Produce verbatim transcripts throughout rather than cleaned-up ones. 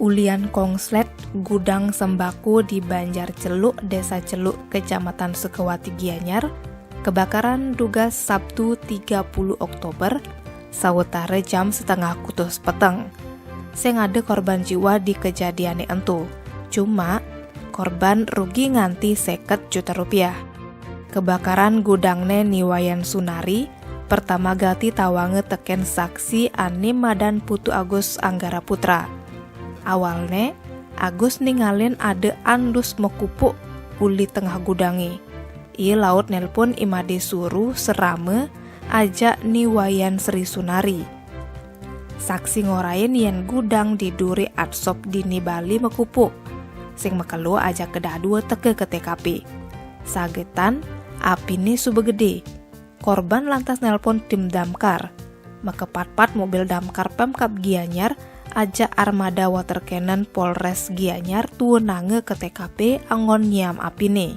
Ulian kongslet gudang sembako di Banjar Celuk, Desa Celuk, Kecamatan Sukawati, Gianyar, kebakaran dugas Sabtu tiga puluh Oktober, sawetara jam setengah kutus peteng. Sing ada korban jiwa di kejadiane ento. Cuma, korban rugi nganti seket juta rupiah. Kebakaran gudangne Ni Wayan Sunari, pertama gati tawanga teken saksi ane madan Putu Agus Anggara Putra. Awalne, Agus ningalin ada andus mekupuk uli tengah gudange. Ia laut nelpon I Made Suru serama ajak Ni Wayan Sri Sunari. Saksi ngorain yen gudang di duri atsop dini bali mekupuk. Sing makelo ajaka dadua teka ke T K P. Sagetan, apine suba gede. Korban lantas nelpon tim damkar. Makepatpat mobil damkar Pemkab Gianyar ajak armada water cannon Polres Gianyar tuunanga ke T K P anggon nyiam apine.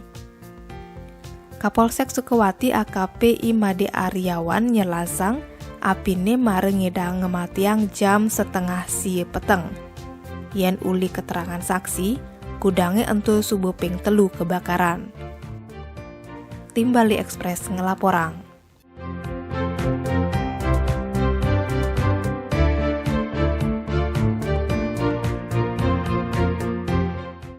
Kapolsek Sukawati A K P I Made Aryawan nyelasang, apine mara ngidang ngamatiang jam setengah sia peteng. Yen uli keterangan saksi, gudange ento suba ping telu kebakaran. Tim Bali Express ngelaporang.